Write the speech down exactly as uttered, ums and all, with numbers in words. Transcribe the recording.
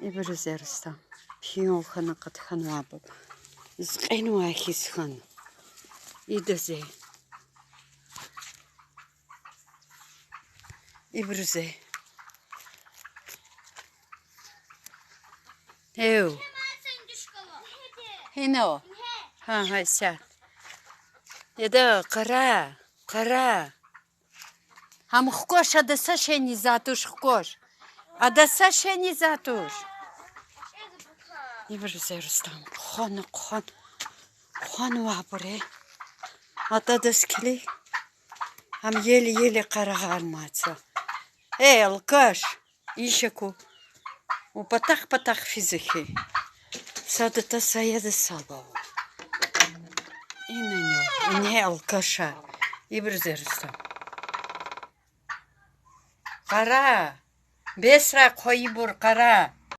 Ибур зе, Рустам. Хьи, юн хьана къат хьанвай буба. Зи кьенвай хьиз хьана. Ида зе. Ибур зе. Эв. Гьина. Гьа, гьа, исят. Ида, къара, къара. Гьам хкваш, ада са шейни затуш хкваш. Ада са шейни затуш. Ибур зе, Рустам, хъвана, хъван-, хъванвайбур я. Атӏа адаз килиг. Гьам еле-еле къарагъарнавай цава. Эй, алкаш, иш аку. У патахъ-патахъ физва хьи. Садатӏа са яда сала. Инани, ингье алкаша. Ибур зе, Рустам. Къара. Бесрай хъвайибур, къара.